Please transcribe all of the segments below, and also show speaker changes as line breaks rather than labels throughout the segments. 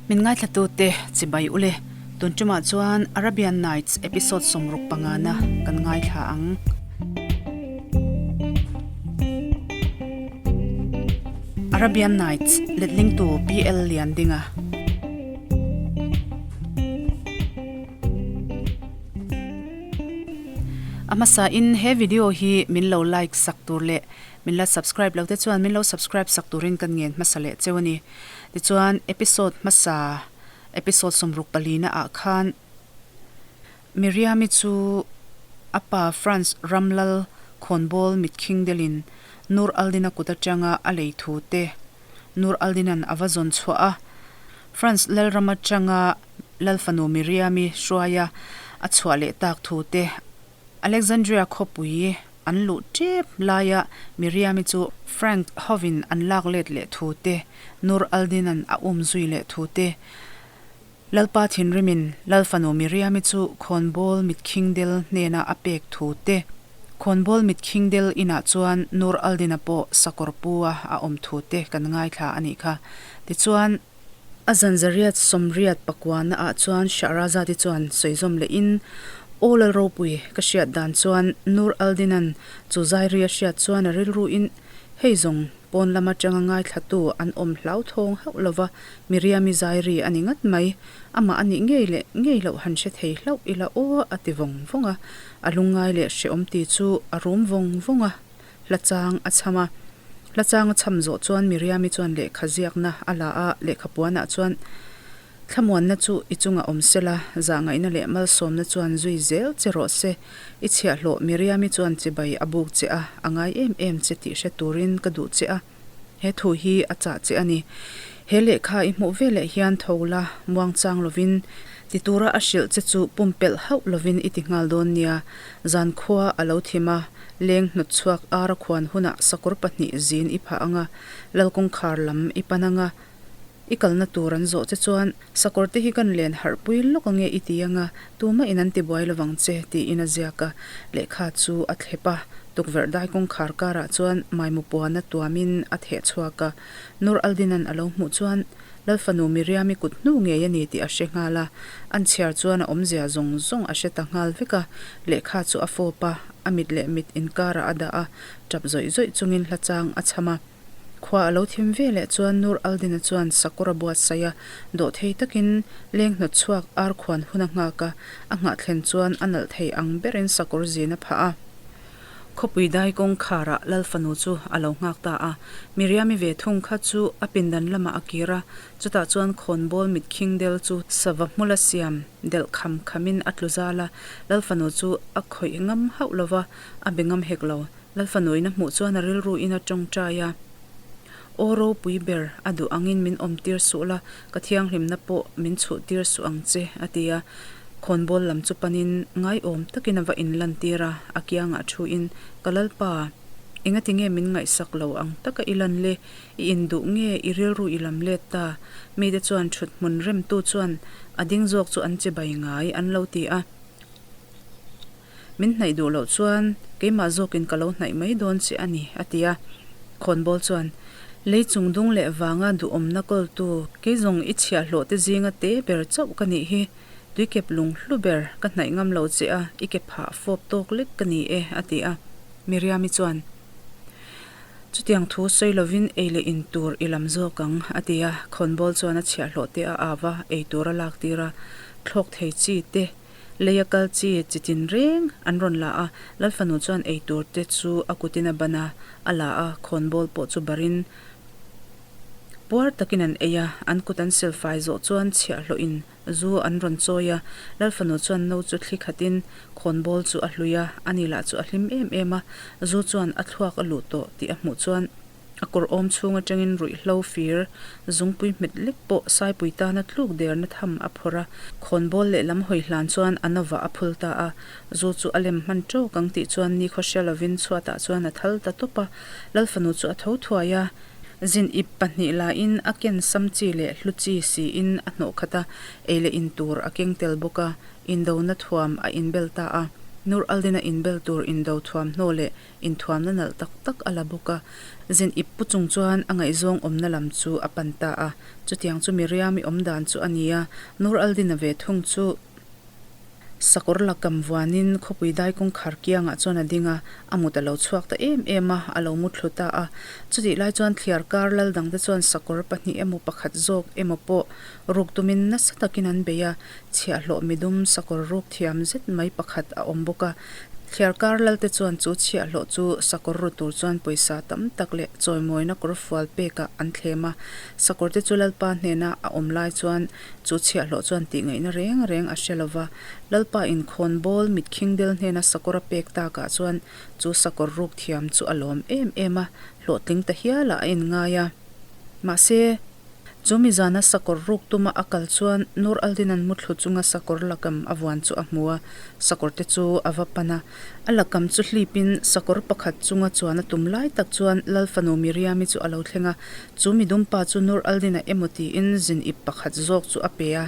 Min ngaithlatute chibai ule, tun tumah chuan Arabian Nights episode 65 na kan ngaithla ang. Arabian Nights letlingtu PL Liandinga. A hmasain he video hi min lo like sak tur leh min la subscribe lo te chuan min lo subscribe sak turin kan ngen hmasa leh cheu a ni. Tichuan episode hmasa episode 64 na ah khan Miriam-i chu a pa France Ramlal khawnbawl mitkhing delin Nur Aldin-a kut atanga a lei thu te Nur Aldin-a'n a va zawn chhuah a, France Lalram atanga Lal fanu Miriam-i hruaia a chhuah leh tak thu te Alexandria khawpui an luh tep laia Miriam-i chu Frank hovin an lak let leh thu te, Nur al-Din-a'n a um zui leh thu te, Lalpa thinrimin Lal fanu Miriam-i chu khawnbawl mitkhingdel hnena a pek thu te, khawnbawl mitkhingdel inah chuan Nur al-Din-a pawh sakawr pu-a a awm thu te kan ngaithla a nih kha. Tichuan. A zanzariat 89 ah chuan Shahrazad-i chuan sawizawm lehin, Aw Lal ropui, ka hriat dan chuan Nur al-Din-a'n chu zairi a hriat chuan a rilruin hei zawng pawn lam atanga ngaithlatu an awm hlauthawng hauh lova Miriam-i zairi a ni ngat mai, amah a nih ngei leh ngei loh han hre thei hlauh ila aw a ti vawng vawng a, a lungngai leh hrehawm ti chu a rum vawng vawng a. Hla chang a chham a. Hla chang a chham zawh chuan Miriam-i chuan lehkha ziakna a la a, lehkha puanah chuan, Thlamuanna chu i chungah awm sela, zahngaihna leh malsawmna chuan zui zel che rawh se. I chhiahhlawh Miriam-i chuan chibai a buk che a, a ngai em em che tih hre turin ka duh che a. He thu hi a chah che a ni. He lehkha i hmuh veleh hian tho la, muangchang lovin, ti tura a hrilh che chu pumpelh hauh lovin i ti nghal dawn nia. Zankhua a lo thim a, leng hnawt chhuak ar a khuan hunah sakawr pahnih zin i phah ang a, lal kawngkhar lam i pan ang a. I kalna tur an zawh che chuan, Sakawr te hi kan len harh pui lawk ange i ti anga, tumah in an ti buai lovang che, tiin a ziak a. Lehkha chu a thlep a, tukverh dai kawngkhar karah chuan maimu puana tuamin a theh chhuak a. Nur Aldina'n a lo hmuh chuan, Lal fanu Miriam-i kut hnu ngei a ni tih a hre nghal a. An chhiar chuan a awmzia zawng zawng a hre ta nghal vek a. Lehkha chu a fawp a, a mit leh mit inkarah a dah a, tap zawih zawih chungin hla chang a chham a. Khua a lo thim ve leh chuan Nur Aldina chuan sakawr a buatsaih a, dawhthei takin leng hnawt chhuak ar khuan hun a nghak a, a nghah thlen chuan a nalh thei ang berin sakawr zin a phah a. Khawpui dai kawngkharah Lal fanu chu a lo nghak ta a, Miriam-i ve thung kha chu a pindan lamah a kir a, chutah chuan khawnbawl mit khing del chu sava hmula siam delh kham khamin a tlu zal a, Lal fanu chu a khawih ngam hauh lo va, a be ngam hek lo. Lal fanuin a hmuh chuan a rilru in a tawngtai a, Aw ropui ber, a duh angin min awm tir suh la, ka thianghlimna pawh min chhuh tir suh ang che, a ti a. Khawnbawl lam chu panin ngaiawm takin a va inlan tir a, a kiangah thuin, Ka Lalpa, engati nge min ngaihsak lo ang taka i lan le? I induh nge i rilru i lam let ta? Mite chuan thut hmun remtu chuan a ding zawk chu an chibai ngai an lo ti a. Min hnaih duh loh chuan keimah zawkin ka lo hnaih mai dawn che a ni, a ti a. Khawnbawl chuan, Lei chung dung leh vanga duhawmna kawltu, kei zawng i chhiahhlawh te zinga te ber chauh ka nih hi, tuikep lung hlu ber ka hnaih ngam lo che a, i ke phah fawp tawk lek ka ni e, a ti a. Miriam-i chuan, Chutiang thu sawi lovin ei leh in tur i lam zawk ang, a ti a. Khawnbawl chuan a chhiahhlawh te a au a, ei tur a lak tir a, thlawk thei chi te, Leia kal chi chi tin reng an rawn la a, Lal fanu chuan ei tur te chu a kutin a ban a, a la a, khawnbawl pawh chu barin puar takin an ei a, an kut an sil fai zawh chuan chhiahhlawhin zu an rawn chawi a, Lal fanu chuan no chu thli khatin khawnbawl chu a hlui a, ani lah chu a hlim em em a, zu chuan a thluak a luh tawh tih a hmuh chuan. A kawr awm chhung atangin ruihhlo fir zungpui hmet lek pawh Saipui tana tluk derna tham a phawrh a, khawnbawl lehlam hawi hlan chuan a novah a phul ta a. Zu chu a lem hman tawk ang tih chuan nikhaw hria lovin chhuatah chuan a thal ta tawp a. Lal fanu chu a tho thuai a, zin ip pahnih lain a ken sam chi leh hlu chi siin a hnawh khat a, ei leh in tur a keng tel bawk a, indona thuam a inbel ta a. Nur al-Din-a inbel tur indo thuamhnaw leh inthuamna nalh tak tak a la bawk a. Zin ip pu chung chuan a ngaihzawng awmna lam chu a pan ta a. Chutiang chu Miriam-i awm dan chu a ni a, Nur al-Din-a ve thung chu sakawr lakam vuanin khawpui dai kawngkhar kiangah chuan a ding a, a mut a lo chhuak ta em em a, a lo mu thlu ta a. Chutih lai chuan thliar kar lal dangte chuan sakawr pahnih emaw pakhat zawk emaw pawh ruk tumin nasa takin an bei a, Chhiahhlawh midum sakawr ruk thiam zet mai pakhat a awm bawk a. Thliarkar lalte chuan chu chhiahhlawh chu sakawr ru tur chuan pawisa tam tak leh chawimawina kawr fual pekah an thlem a. Sakawrte chu Lalpa hnena a awm lai chuan chu chhiahhlawh chuan tihngaihna reng reng a hre lo va. Lalpa inkhawn bawl mitkhingdel hnena sakawr a pek takah chuan chu sakawr ruk thiam chu a lawm em em a, hlawhtling ta hialah a inngai a. Mahse. Chu mi zana sakawr ruk tuma a kal chuan Nur al-Din-a'n muthlu chunga sakawr lakam a vuan chu a hmu a, sakawr te chu a va pan a. A lakam chu hlipin sakawr pakhat chunga chuan a tum lai tak chuan Lal fanu Miriam-i chu a lo thleng a, chu midumpa chu Nur al-Din-a emaw tiin zin ip pakhat zawk chu a pe a.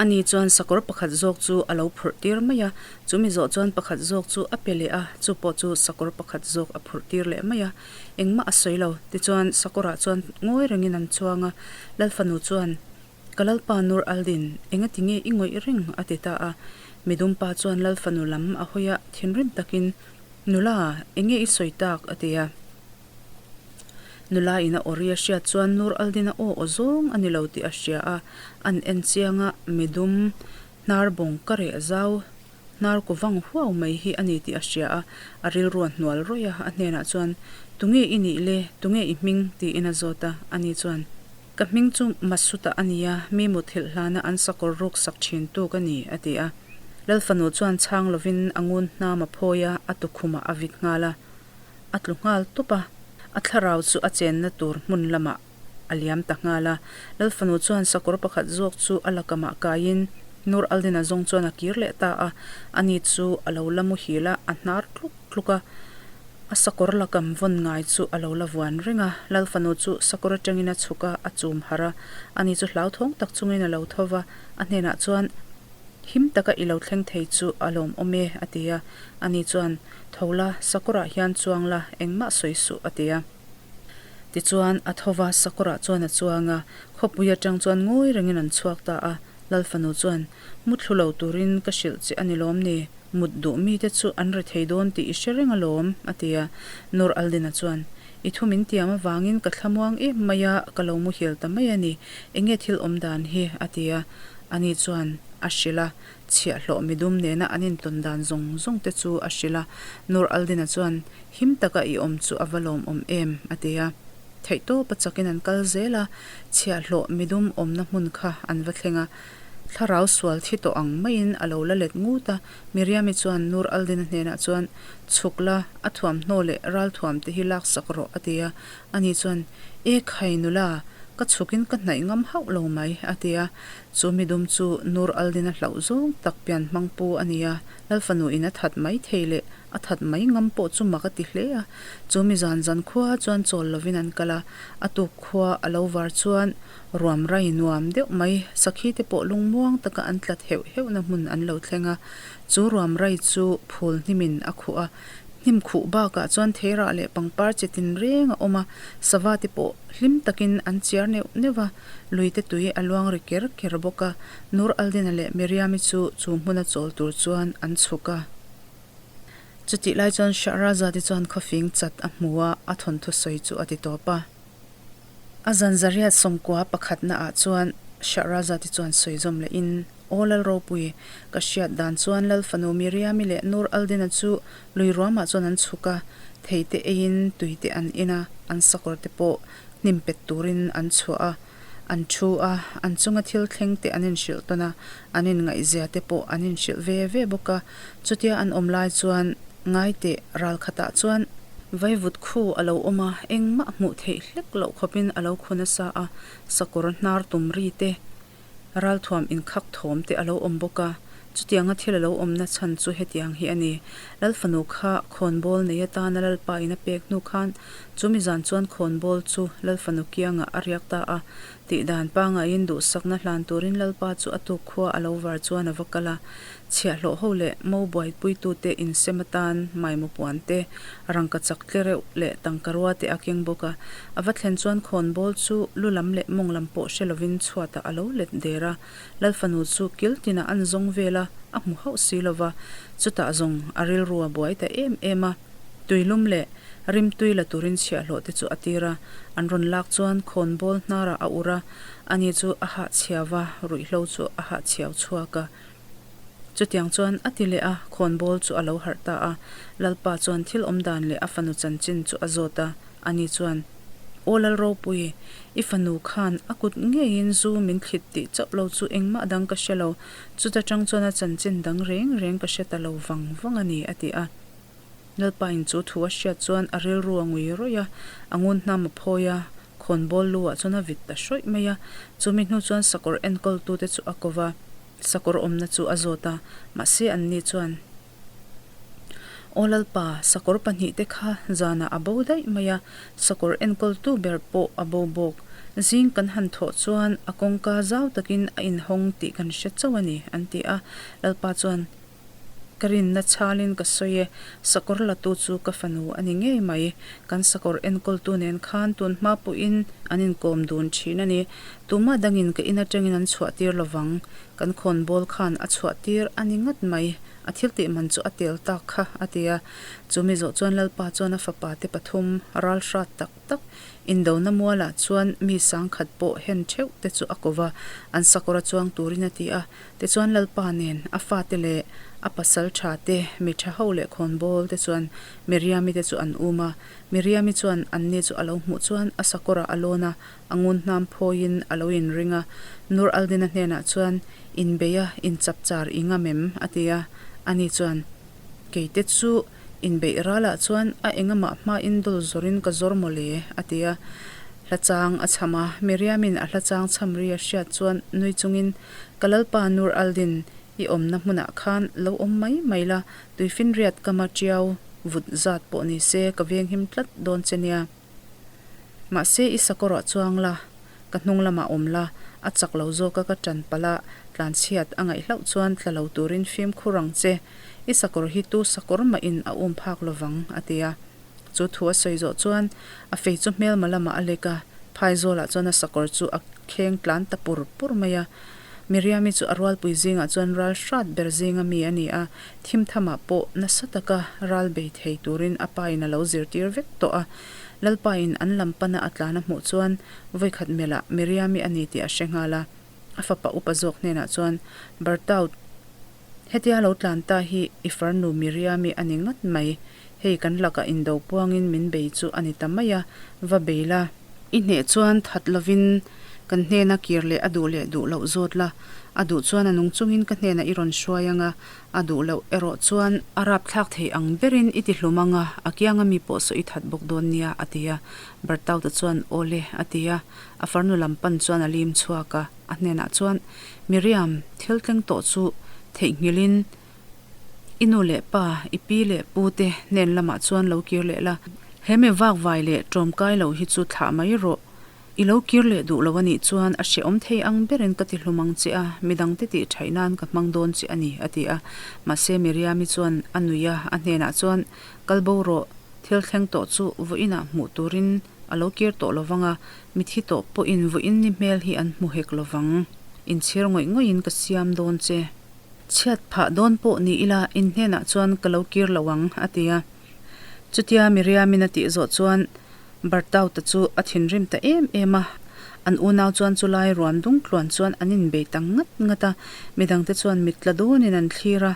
Ani chuan sakawr pakhat zawk chu a lo phurh tir mai a, chumi zawh chuan pakhat zawk chu a pe leh a, chu pawh chu sakawr pakhat zawk a phurh tir leh mai a, engmah a sawi lo. Tichuan, sakawrah chuan ngawi rengin an chuang a, Lalfanu chuan, Ka Lalpa Nur Aldin, engati nge i ngawih reng? a ti ta a. Midumpa chuan Lalfanu lam a hawi a, thinrim takin, Nula, enge i sawi tak? a ti a. Nula in a awri a hriat chuan Nur Aldin a aw aw zawng a ni lo tih a hria a, an en chiang a, midum hnar bawng ka reh zau, hnar ku vang huau mai hi a ni tih a hria a, a rilru a hnual rawih a, a hnenah chuan, Tunge i nih le? Tunge i hming? tiin a zawt a, ani chuan, Ka hming chu Masuta a nia, mi muthilh hlana an sakawr ruk sak thin tu ka ni, a ti a. Lalfanu chuan chhang lovin a ngun hnam a phawi a, a tukhumah a vit nghal a. A tlu nghal tawp a, a thlarau chu a chenna tur hmun lamah a liam ta nghal a. Lal fanu chuan sakawr pakhat zawk chu a lakamah kaiin Nur al-Din-a zawng chuan a kir leh ta a, ani chu a lo la muhil a, a hnar tluk tluk a, a sakawr lakam vawn ngai chu a lo la vuan reng a. Lal fanu chu sakawr atangin a chhuk a, a chum harh a, ani chu hlauthawng tak chungin a lo tho va, a hnenah chuan, Him taka i lo thleng thei chu a lawmawm e, a ti a. Ani chuan, Tho la, sakawrah hian chuang la, engmah sawi suh, a ti a. Tichuan, a tho va, sakawrah chuan a chuang a. Khawpui atang chuan ngawi rengin an chhuak ta a. Lal fanu chuan, Muthlu lo turin ka hrilh che a ni lawm ni? Mut duh mite chu an ri thei dawn tih i hre reng alawm, a ti a. Nur al-Din-a chuan, I thu min tiam avangin ka thlamuang em mai a, ka lo muhil ta mai a ni. Enge thil awm dan hi? a ti a. Ani chuan a hrilh a, chhiahhlawh midum nena an intawn dan zawng zawng te chu a hrilh a. Nur al-Din-a chuan, Him taka i awm chu a va lawmawm em? a ti a. Theihtawpa chakin an kal zel a, chhiahhlawh midum awmna hmun kha an va thleng a. Thlarau sual thi tawh ang maiin a lo la let ngut a. Miriam-i chuan Nur al-Din-a hnenah chuan, Chhuk la, a thuamhnaw leh ralthuam te hi laksak rawh, a ti a. Ani chuan, E khai nula, ka chhukin ka hnaih ngam hauh lo mai, a ti a. Chu midum chu Nur al-Din-a hlauh zawng tak pian hmang pu a ni a, Lalfanu in a that mai thei leh a that mai ngam pawh chu mak a ti hle a. Chu mi zan zan khua chuan chawl lovin an kal a, a tuk khua a lo var chuan ruam rai nuam deuh mai sakhi te pawh lungmuang taka an tlat heuh heuhna hmun an lo thleng a. Chu ruam rai chu phul hnimin a khuh a, hnim khuh bakah chuan theirah leh pangpar chi tinreng a awm a, sava te pawh hlim takin an chiar neuh neuh a, luite tui a luang ri ker ker bawk a. Nur al-Din-a leh Miriam-i chu chu hmuna chawl tur chuan an chhuk a. Chutih lai chuan Shahrazad-i chuan khawfing chat a hmu a, a thawnthu sawi chu a ti tawp a. A zan zariat sawmkua pakhatna ah chuan Shahrazad-i chuan sawi zawm lehin, Aw Lal Ropui, ka hriat dan chuan Lal fanu Miriam-i leh Nur al-Din-a chu lui ruamah chuan an chhuk a, thei te eiin tui te an in a, an sakawr te pawh hnim pet turin an chhuah a. An thu a, an chunga thil thleng te an inhrilh tawn a, an inngaihzia te pawh an inhrilh ve ve bawk a. Chutia an awm lai chuan ngaiteh ral khatah chuan vaivut khu a lo awm a, engmah hmuh theih hlek loh khawpin a lo khu nasa a, sakawr hnar tum ri te, Ralthuam inkhak thawm te a lo awm bawk a, chutianga thil a lo awmna chhan chu hetiang hi a ni. Lal fanu kha khawnbawl nei atana Lalpa in a pek hnu khan chumi zan chuan khawnbawl chu Lal fanu kiangah a riak ta a. Tih dan pangaiin duhsakna hlan turin Lalpa chu a tuk khua a lo var chuan a va kal a. Chhiahhlawh ho leh mo buaipuitute insem atan maimaw puan te, rangkachak tle reuh leh tangkarua te a keng bawk a. A va thlen chuan khawnbawl chu lu lam leh mawng lam pawh hre lovin chhuatah a lo let der a. Lalfanu chu kil tinah an zawng vel a, a hmu hauh si lova. Chutah zawng a rilru a buai ta em em a. Tuilum leh rimtui la turin chhiahhlawh te chu a tir a, an rawn lak chuan khawnbawl hnarah a ur a, ani chu a hahchhiau va, ruihhlo chu a hahchhiau chhuak a. Chutiang chuan a ti leh a, khawnbawl chu a lo harh ta a. Lalpa chuan thil awm dan leh a fanu chanchin chu a zawt a, ani chuan, Aw Lalropui, i fanu khan a kut ngeiin zu min thlit tih chauh lo chu engmah dang ka hre lo, chuta tang chuan a chanchin dang reng reng ka hre ta lo vang vang a ni, a ti a. Lalpain chu thu a hriat chuan a rilru a ngui rawih a, a ngun hnam a phawi a, khawnbawl lu ah chuan a vit ta hrawih mai a. Chumi hnu chuan sakawr enkawltute chu a ko va, sakawr awmna chu a zawt a, mahse anni chuan, Aw Lalpa, sakawr pahnihte kha zanah a bo daih mai a, sakawr enkawltu ber pawh a bo bawk. Zing kan han thawh chuan a kawngka zau takin a inhawng tih kan hre chauh a ni, an ti a. Lalpa chuan, Ka rinna chhalin ka sawi e, sakawr latu chu ka fanu a ni ngei mai. Kan sakawr enkawltu nen khan tun hma pawhin an inkawm dun thin a ni. Tumah dangin ka in atangin an chhuahtir lovang. Kan khawnbawl khan a chhuahtir a ni ngat mai. A thil tih man chu a tel tak kha, a ti a. Chumi zawh chuan Lalpa chuan a fapa te pathum ral hrat tak tak indona mualah chuan mi sangkhat pawh hen theuh te chu a ko va, an sakawra chuang turin a ti a. Tichuan Lalpa nen a fate leh a pasal tha te, mi tha ho leh khawnbawl te chuan Miriami te chu an um a. Miriami chuan anni chu a lo hmuh chuan a sakawrah a lawn a, a ngun hnam phawiin a lo inring a. Nur Aldina hnenah chuan, Inbei a, inchapchar i ngam em? a ti a. Ani chuan, Keite chu inbeih ralah chuan a engamah hmain dawl zawrin ka zawr maw le? a ti a. Hla chang a chham a, Miriamin a hla chang chham ri a hriat chuan nui chungin, Ka Lalpa Nur Aldin, i awmna hmunah khan lo awm mai mai la, tuifinriat kama tiau vut zat pawh ni se ka venghim tlat dawn che nia. Mahse i sakawrah chuang la, ka hnung lamah awm la, a chak lo zawka ka ṭan palh a, tlanchhiat a ngaih hlauh chuan tla lo turin fimkhur ang che. I sakawr hi tu sakawr mahin a um phak lovang, a ti a. Chu thu a sawi zawh chuan a fei chu hmelma lamah a lek a, phaizawlah chuan a sakawr chu a kheng tlan ta pur pur mai a. Miriami chu a rualpui zingah chuan ral hrat ber zinga mi a ni a, thimthamah pawh nasa taka ral bei thei turin a pain a lo zirtir vek tawh a. Lalpain an lam pana a tlan a hmuh chuan vawikhat melhah Miriami a ni tih a hre nghal a. A fapa upa zawk hnenah chuan, Bartaut, Hetia lo tlan ta hi i farnu Miriami a ni ngat mai. Hei kan lakah indo puangin min bei chu a ni ta mai a, va bei la. I hneh chuan that lovin kan hnena kir leh a duh leh duh loh zawt la, a duh chuan a nung chungin ka hnenah i rawn hruai ang a, a duh loh erawh chuan a rapthlak thei ang berin i ti hlum ang a, a kianga mi pawh saw i that bawk dawn nia, a ti a. Bartauta chuan, Aw le, a ti a, a farnu lam pan chuan a lim chhuak a. A hnenah chuan, Miriam, thil tleng tawh chu theihnghilhin i nu leh pa, i pi leh pu te hnen lamah chuan lo kir leh la. He mi vakvai leh ṭawmkai lo hi chu thlah mai rawh. I lo kir leh duh lo a nih chuan a hrehawm thei ang berin ka ti hlum ang che a, midangte tih ṭhaih nan ka hmang dawn che a ni, a ti a. Mahse Miriami chuan a nui a, a hnenah chuan, Kal bo rawh, thil thleng tawh chu vawiinah hmuh turin a lo kir tawh lo vang a, Mithi tawh pawhin vawiin ni hmel hi an hmu hek lo vang. Inchhir ngawih ngawih-in ka siam dawn che. Chhiat phah dawn pawh ni ila in hnenah chuan ka lo kir lo ang, a ti a. Chutia Miriamin a tih zawh chuan Bartauta chu a thinrim ta em em a. An unau chuan chulai ruam dung tluan chuan an inbei ta ngat ngat a. Midangte chuan mit tla dunin an thlir a,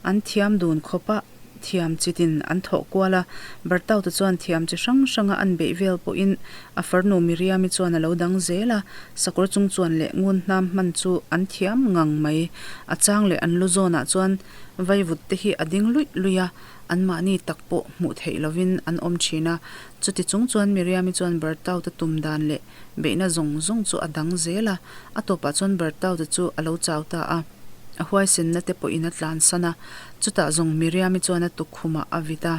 an thiam dun khawp a. Thiam chitin an thawh kual a, Bartauta chuan thiam chi hrang hranga an beih vel pawhin a farnu Miriami chuan a lo dang zel a, sakawr chung chuan leh ngun hnam hman chu an thiam ngang mai. A chang leh an lu zawnah chuan vaivut te hi a ding luih luih a, anmahni tak pawh hmuh theih lovin an awm thin a. Chuti chung chuan Miriami chuan Bartauta tum dan leh beihna zawng zawng chu a dang zel a, a tawpah chuan Bartauta chu a lo chau ta a. A huaisenna te pawhin a tlansan a, chutah zawng Miriami chuan a tukkhumah a vit a.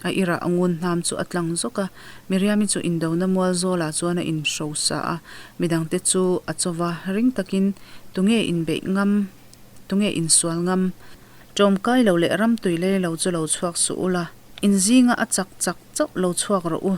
A irah a ngun hnam chu a tlang zawk a. Miriami chu indona mual zawlah chuan a inhrosa a, midangte chu a cho va, ring takin, Tunge inbeih ngam? Tunge insual ngam? Ṭawmkai lo leh ram tui lei lo chu lo chhuak suh ula, in zinga a chak chak chauh lo chhuak rawh u,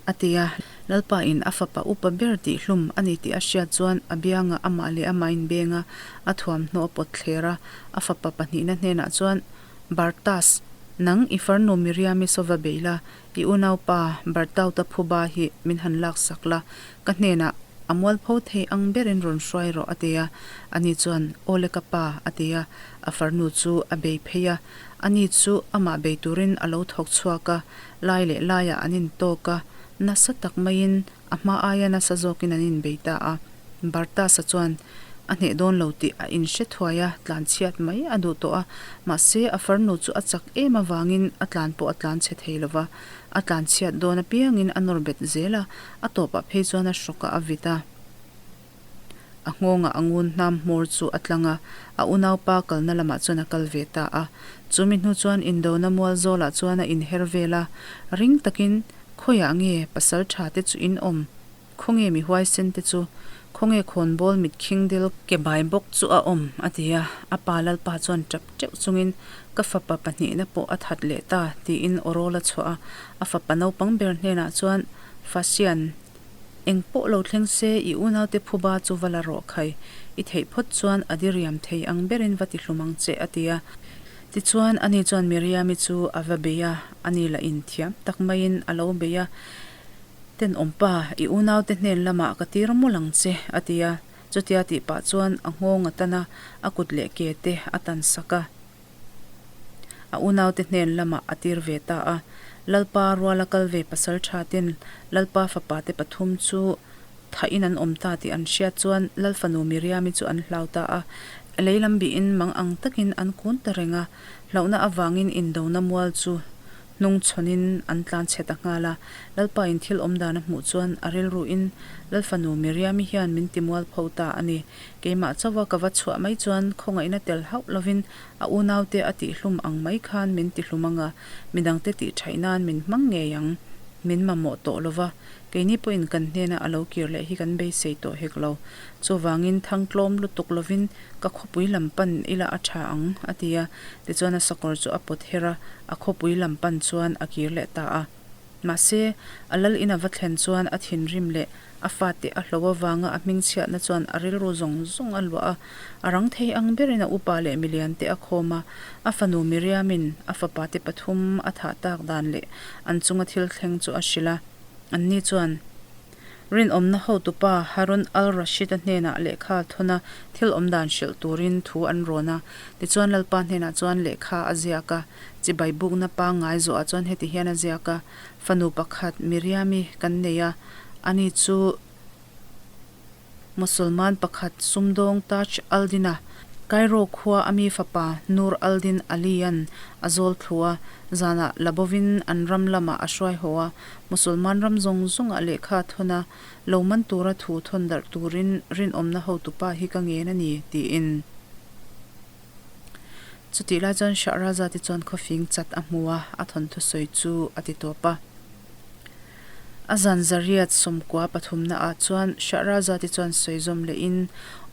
a ti a. Lalpa in a fapa upa ber tih hlum a ni tih a hriat chuan a biangah amah leh amah inbeng a, a thuamhnaw a pawt thler a. A fapa pahnihna hnenah chuan, Bartas, nang i farnu Miriami saw va bei la, i unaupa Bartauta phuba hi min han laksak la, ka hnenah a mualpho thei ang berin rawn hruai rawh, a ti a. Ani chuan, Aw le ka pa, a ti a. A farnu chu a bei phei a. Ani chu amah bei turin a lo thawk chhuak a, lai leh laiah an intawk a, nasa tak maiin a hma aia nasa zawkin an inbei ta a. Bartasa chuan a hneh dawn lo tih a inhre thuai a, tlanchhiat mai a duh tawh a, mahse a farnu chu a chak em avangin a tlan pawh a tlan chhe thei lo va, a tlanchhiat dawn apiangin a nawr bet zel a, a tawpah phei chuan a hrawkah a vit a. A nghawngah a ngun hnam hmawr chu a tlang a, a unaupa kalna lamah chuan a kal ve ta a. Chumi hnu chuan indona mual zawlah chuan a inher vel a, ring takin, Khawiah nge pasal tha te chu in awm? Khawnge mi huaisen te chu? Khawnge khawnbawl mit khing dil ke bai bawk chu a awm? a ti a. A pa Lalpa chuan tap teuh chungin, Ka fapa pahnihna pawh a that leh ta, tiin aw rawl a chhuah a. A fapa naupang ber hnenah chuan, Fasian, Eng pawh lo thleng se, i unaute phuba chu va la rawh khai. I theih phawt chuan a diriam thei ang berin va ti hlum ang che, a ti a. Tichuan, ani chuan Miriami chu a va bei a, ani lah inthiam tak maiin a lo bei a, Tenawmpa, i unaute hnen lamah ka tir mawlh ang che, a ti a. Chutia tih pah chuan a nghawng a tan a, a kut leh ke te a tan sak a. A unaute hnen lamah a tir ve ta a. Lalpa ruala kal ve pasal tha ten Lalpa fapa te pathum chu thahin an awm ta tih an hriat chuan Lal fanu Miriami chu an hlau ta a. Lei lam bihin mang ang takin an kun ta reng a. Hlauhna avangin indona mual chu Hnung chhawnin an tlan chhe ta nghal a, Lalpa in thil awm dan a hmuh chuan a rilru in, Lal fanu Miriami hian min ti mualpho ta a ni. Keimah chauha ka va chhuah mai chuan khawngaihna tel hauh lovin a unaute a tihhlum ang mai khan min tihlum ang a, midangte tih thaih nan min hmang ngei ang. Min mamawh tawh lova, keini pawhin kan hnena a lo kir leh hi kan beisei tawh hek lo. Chuvangin thangtlawm lutuk lovin Ka khawpui lam pan ila a tha ang, a ti a. Tichuan a sakawr chu a pawt her a, a khawpui lam pan chuan a kir leh ta a. Mahse, a lal in a va thlen chuan a thinrim leh a fate a hlo avanga a hmingchhiatna chuan a rilru zawng zawng a luah a. A rang thei ang berin a upa leh milian te a khawm a, a fanu Miriamin a fapate pathum a thah tak dan leh an chunga thil thleng chu a hrilh a. Anni chuan. Rinawmna hotupa Harun al-Rashid-a hnenah lehkha thawn a, thil awm dan hrilh turin thu an rawn a. Tichuan Lalpa hnenah chuan lehkha a ziak a, chibai bukna pangngai zawhah chuan heti hian a ziak a, Fanu pakhat Miriami kan nei a, ani chu Musulman pakhat sumdawng Taj al-Din-a Cairo khua a mi fapa Nur al-Din Ali-a'n a zawl thlu a, zanah la bovin an ram lamah a hruai haw a, Musulman ram zawng zawngah lehkha thawn a, lo man tura thu thawn darh turin rinawmna hotupa hi ka ngen a ni, tiin. Chutih lai chuan Shahrazad-i chuan khawfing chat a hmu a, a thawnthu sawi chu a ti tawp a. A zan zariat sawmkua pathumna ah chuan Shahrazad-i chuan sawi zawm lehin,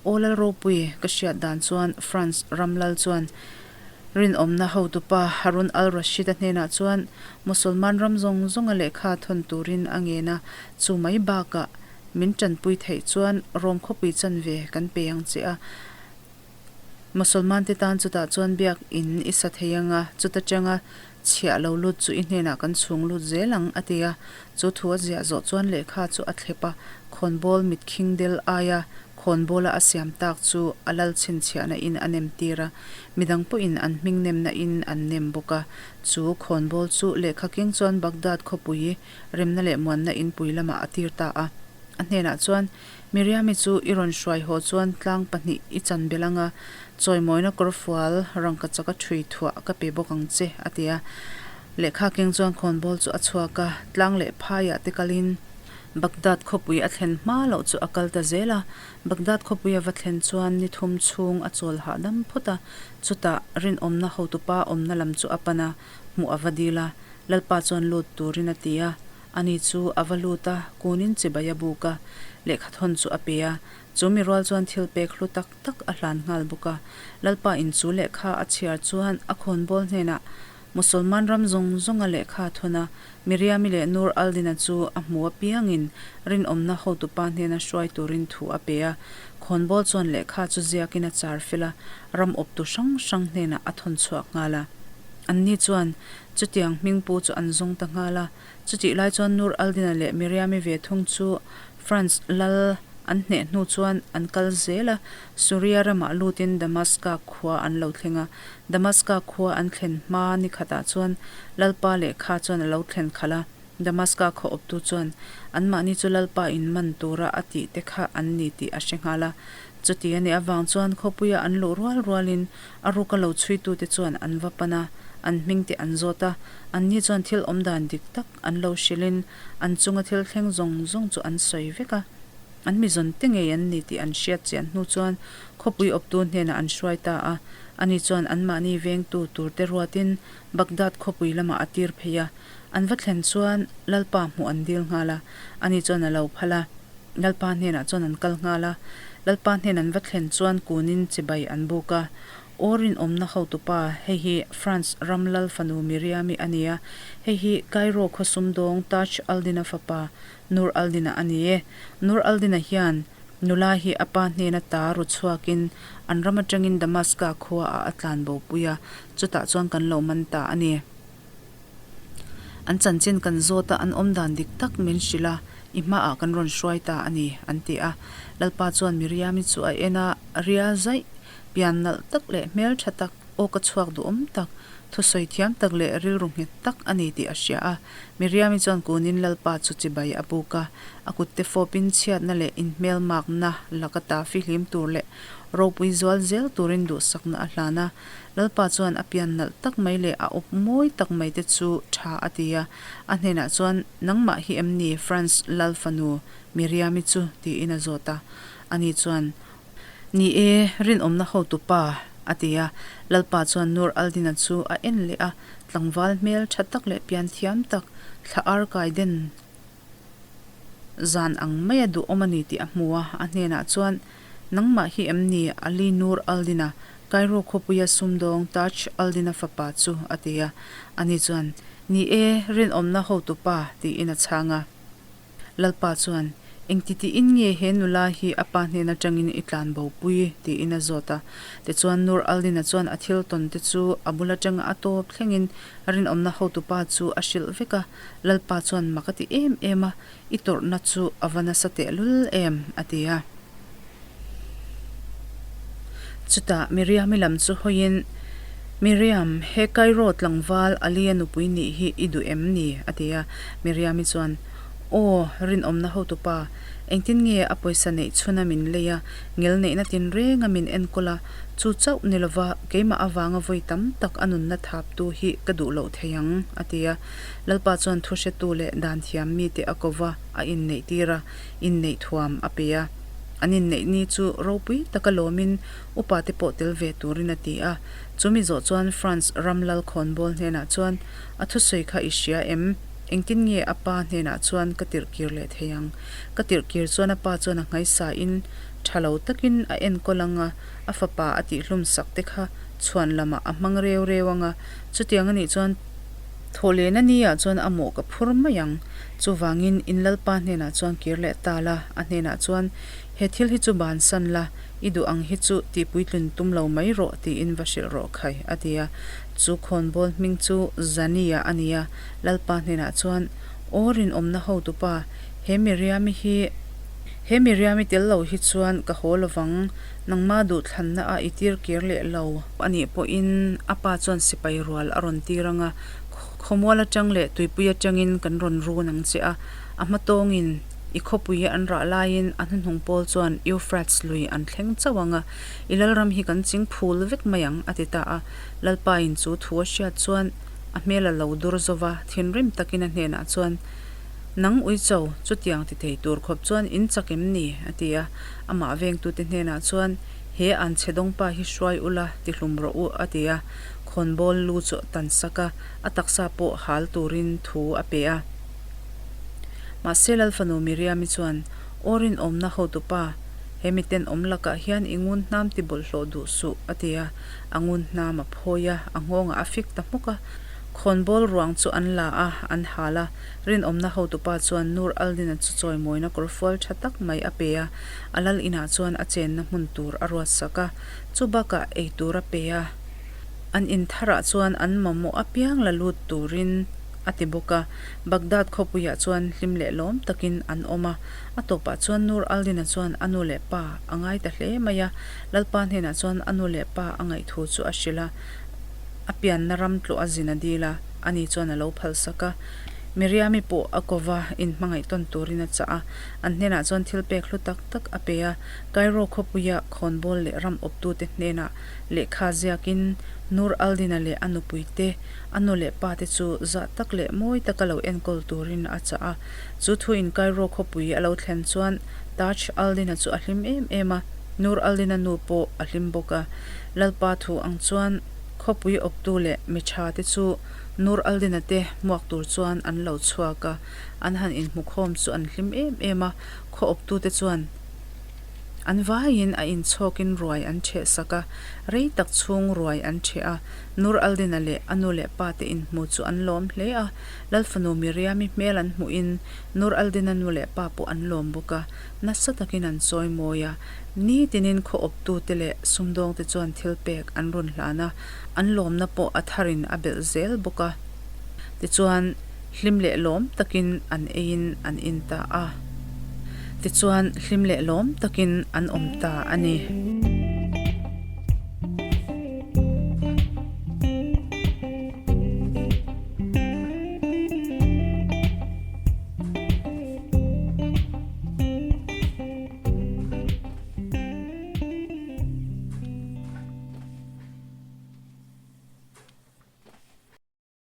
Aw Lal ropui, ka hriat dan chuan France ram lal chuan Rinawmna hotupa Harun al-Rashid-a hnenah chuan Musulman ram zawng zawnga lehkha thawn turin a ngen a, chu mai bakah min tanpui theih chuan Rome khawpui chanve kan pe ang che a, Musulmante tan chutah chuan biak in i sa thei ang a, chuta tanga chhiah lo lut chu i hnenah kan chhung lut zel ang, a ti a. Chu thu a ziah zawh chuan lehkha chu a thlep a, khawnbawl mitkhing del aia khawnbawla a siam tak chu a lal chhinchhiahna in a nem tir a, midang pawhin an hming nemna in an nem bawk a. Chu khawnbawl chu lehkha keng chuan Baghdad khawpui remna leh muanna inpui lamah a tir ta a. A hnenah chuan, Miriami chu i rawn hruai haw chuan tlang pahnih i chan belh ang a, chawimawina kawrfual rangkachak a ṭhui thuah ka pe bawk ang che, a ti a. Lehkha keng chuan khawnbawl chu a chhuak a, tlang leh phaiah te kalin Baghdad khawpui a thlen hma loh chu a kal ta zel a. Baghdad khawpui a va thlen chuan ni thum chhung a chawl hahdam phawt a, chutah rinawmna hotupa awmna lam chu a pan a, hmuh a va dil a. Lalpa chuan lut turin a ti a. Ani chu a va lut a, kunin chibai a buk a, lehkhathawn chu a pe a. Chu mi rual chuan thil pek hlu tak tak a hlan nghal bawk a. Lalpa in chu lehkha a chhiar chuan a khawnbawl hnenah Musulman ram zawng zawnga lehkha a thawn a, Miriami leh Nur al-Din-a chu a hmu apiangin rinawmna hotupa hnena hruai turin thu a pe a. Khawnbawl chuan lehkha chu ziakin a char fel a, ram awptu hrang hrang hnenah a thawn chhuak nghal a. Anni chuan chutiang hmingpu chu an zawng ta nghal a. Chutih lai chuan Nur al-Din-a leh Miriami ve thung chu France lal an hneh hnu chuan an kal zel a, Suria ramah lutin Damaska khua an lo thleng a. Damaska khua an thlen hma ni khatah chuan Lalpa lehkha chuan a lo thlen khalh a, Damaska khaw awptu chuan anmahni chu Lalpa in man tura a tih te kha an ni tih a hre nghal a. Chuti a nih avang chuan khawpuia an luh rual rualin a ruka lo chhuitute chuan an va pan a, an hming te an zawt a, anni chuan thil awmdan dik tak an lo hrilhin an chunga thil thleng zawng zawng chu an sawi vek a. An mizawn te ngei an ni tih an hriat chian hnu chuan khawpui awptu hnenah an hruai ta a. Ani chuan anmahni vengtu turte ruatin Baghdad khawpui lamah a tir phei a. An va thlen chuan Lalpa hmuh an dil nghal a, ani chuan a lo phal a. Lalpa hnenah chuan an kal nghal a. Lalpa hnen an va thlen chuan kunin chibai an buk a. Aw rinawmna hotupa, hei hi France ram lal fanu Miriami a ni a, hei hi Cairo khaw sumdawng Taj al-Din-a fapa Nur al-Din-a a ni e. Nur al-Din-a hian nula hi a pa hnena ta ru chhuakin an ram atangin Damaska khuaah a tlan bo pui a, chutah chuan kan lo man ta a ni. An chanchin kan zawt a, an awmdan dik tak min hrilh a, i hmaah kan rawn hruai ta a ni, an ti a. Lalpa chuan Miriami chu a en a, ria zaih, pian nalh tak leh hmeltha tak, aw ka chhuak duhawm tak, thusawi thiam tak leh rilru nghet tak a ni tih a hria a. Miriami chuan kunin Lalpa chu chibai a buk a, a kutte fawpin chhiatna leh inhmelmakna laka ta fihlim tur leh ropui zual zel turin duhsakna a hlan a. Lalpa chuan a pian nalh tak mai leh a awp mawi tak mai te chu tha a ti a, a hnenah chuan, Nangmah hi em ni France Lal fanu Miriami chu? tiin a zawt a. Ani chuan, Ni e, rinawmna hotu pa, a ti a. Lalpa chuan Nur al-Din-a chu a en leh a, tlangval hmel tha tak leh pian thiam tak, thla ar kai den zan ang maia duhawm a ni tih a hmu a, a hnenah chuan, Nangmah hi em ni Ali Nur al-Din-a, Cairo khawpuia sumdawng Taj al-Din-a fapa chu? a ti a. Ani chuan, Ni e, rinawmna hotu pa, tiin a chhang a. Lalpa chuan, Engti tiin nge he nula hi a pa hnen atangin i tlan bo pui? tiin a zawt a. Tichuan Nur al-Din-a chuan a thil tawn te chu a bul atanga a tawp thlengin rinawmna hotupa chu a hrilh vek a. Lalpa chuan mak a ti em em a, I tawrhna chu a va nasa tehlul em? a ti a. Chutah Miriami lam chu hawiin, Miriam, he Cairo tlangval Ali-a nupui nih hi i duh em ni? a ti a. Miriami chuan, Aw, rinawmna hotupa, engtin nge a pawisa neih chhuna min lei a, ngel neihna tinrenga min enkawl a, chu chauh ni lova keimah avanga vawi tam tak a nunna thaptu hi ka duh loh thei ang, a ti a. Lalpa chuan thu hretu leh dan thiam mite a ko va, a inneihtir a, inneih thuam a pe a. An inneih ni chu ropui taka lawmin upa te pawh tel ve turin a ti a. Chu mi zawh chuan France ram lal khawnbawl hnenah chuan, A thusawi kha i hria em? Engtin nge a pa hnenah chuan ka tirh kir leh thei ang? Ka tirh kir chuan a pa chuan a nghaisa-in tha lo takin a enkawl ang a, a fapa a tihhlum sak te kha chhuan lamah a hmang reu reu ang a, chutiang a nih chuan Thawhlehna ni-ah chuan a mawh ka phur mai ang. Chuvangin, in Lalpa hnenah chuan kir leh ta la, a hnenah chuan, He thil hi chu bansan la, i duh ang hi chu tihpuitlun tum lo mai rawh, tiin va hrilh rawh khai, a ti a. Chu khawnbawl hming chu Zania a ni a. Lalpa hnenah chuan, Aw rinawmna hotupa, he Miriami hi, he Miriami tel lo hi chuan ka haw lovang, nangma duhthlanna a i tir kir leh lo. A nih pawhin a pa chuan sipai rual a rawn tir ang a, khawmual atang leh tuipui atangin kan rawn run ang che a, a hma tawngin i khawpui an rah laiin a hnuhnung pawl chuan Eufrates lui an thleng chauh ang a, i lalram hi kan ching phul vek mai ang, a ti ta a. Lalpain chu thu a hriat chuan a hmel a lo dur zo va, thinrim takin a hnenah chuan, Nang uicho, chutiang ti thei tur khawp chuan in chak em ni? a ti a. Amah vengtute hnenah chuan. He anchhe dawngpa hi hruai ula tihlum rawh u, a ti a. Khawnbawl lu chu a tan sak a, a taksa pawh hal turin thu a pe a. Mahse Lalfanu Miriami chuan, Aw rinawmna hotupa, he miten awm lakah hian i ngun hnam ti bawlhhlawh duh suh, a ti a. A ngun hnam a phawi a, a nghawngah a fik ta hmuk a. Khawnbawl ruang chu an la a, an hal a. Rinawmna hotupa chuan Nur al-Din-a chu chawimawina kawrfual tha tak mai a pe a, a lal inah chuan a chenna hmun tur a ruatsak a, chu bakah ei tur a pe a. An in tharah chuan an mamawh apiang la lut turin a ti bawk a. Baghdad khawpuiah chuan hlim leh lawm takin an awm a. A tawpah chuan Nur al-Din-a chuan a nu leh pa a ngai ta hle mai a. Lalpa hnenah chuan a nu leh pa a ngaihthu chu a hrilh a. A pianna ram tlawh a zin a dil a, ani chuan a lo phalsak a. Miriami pawh a ko va, inhmangaih tawn turin a chah a. An hnenah chuan thil pek hlu tak tak a pe a. Cairo khawpuia khawnbawl leh ram awptute hnenah lehkha ziakin Nur al-Din-a leh a nupuite, a nu leh pate chu zah tak leh mawi taka lo enkawl turin a chah a. Chu thuin Cairo khawpui a lo thlen chuan Taj al-Din-a chu a hlim em em a, Nur al-Din-a nu pawh a hlim bawk a. Lalpa thu ang chuan khawpui awptu leh mi tha te chu Nur al-Din-a te hmuak tur chuan an lo chhuak a, an han inhmukhawm chu an hlim em em a, khaw awptute chuan an vaiin a inchhawkin ruai an ṭheh sak a, rei tak chhung ruai an ṭheh a, Nur al-Din-a leh a nu leh pa te inhmu chu an lawm hle a, Lalfanu Miriam-i hmel an hmuhin Nur al-Din-a nu leh pa pawh an lawm bawk a, nasa takin an chawi mawi a, nitinin khaw awptute leh sumdawngte chuan thil pek an rawn hlan a, an lawmna pawh a tharin a belh zel bawk a. Tichuan, hlim leh lawm takin an eiin an in ta a. Tichuan, hlim leh lawm takin an awm ta a ni.